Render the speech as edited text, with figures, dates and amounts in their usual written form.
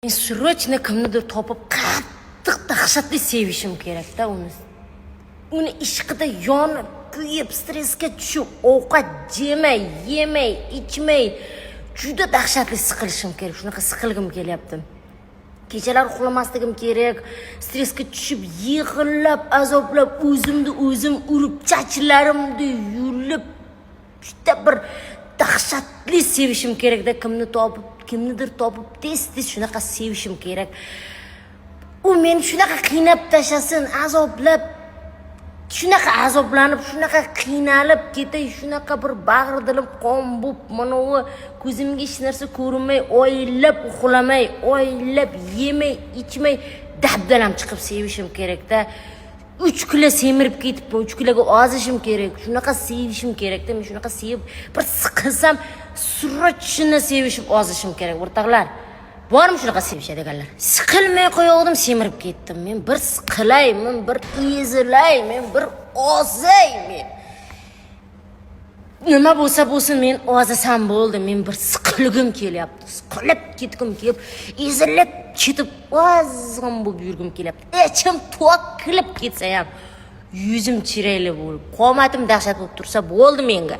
Men срочно kimnidir topib, qattiq, dahshatli sevishim kerakda uni. Uni ishqida yonib, kuyib, stressga tushib, ovqat jemay, yemay, ichmay, juda dahshatli siqilishim kerak. Shunaqa siqilgim kelyapti. Kechalar uxlamasligim kerak, stressga tushib, yig'ilab, azoblab, o'zimni o'zim urib, chachlarimni yulib, juda bir dahshatli sevishim kerakda kimni topib, kimnidir topib, tez tez shunaqa sevishim kerak. U meni shunaqa qiynab tashlasin, azoblab, shunaqa azoblanib, shunaqa qiynalib ketay, shunaqa bir bag'ri dilim qon bo'lib, manavi ko'zimga hech narsa ko'rinmay, oylab uxlamay, oylab yemay, ichmay, dabdalam chiqib sevishim kerakda. 3 kilo semirib ketibman, 3 kiloga ozishim kerak. Shunaqa sevishim kerakda. Men shunaqa sevib, bir siqilsam, срочно sevishib ozishim kerak. O'rtoqlar, bormi shunaqa sevishadiganlar? Siqilmay qo'ygandim, semirib ketdim. Men bir siqilay, men bir ezilay, men bir ozay. Men nima bo'lsa bo'lsin, men ozasam bo'ldi. Men bir siqilgim kelyapti, siqilib ketgim kelib, ezilib ketib, ozg'in bo'lib yurgim kelyapti. Ichim to'kilib ketsa ham, yuzim chiroyli bo'lib, qomatim dahshat bo'lib tursa bo'ldi menga.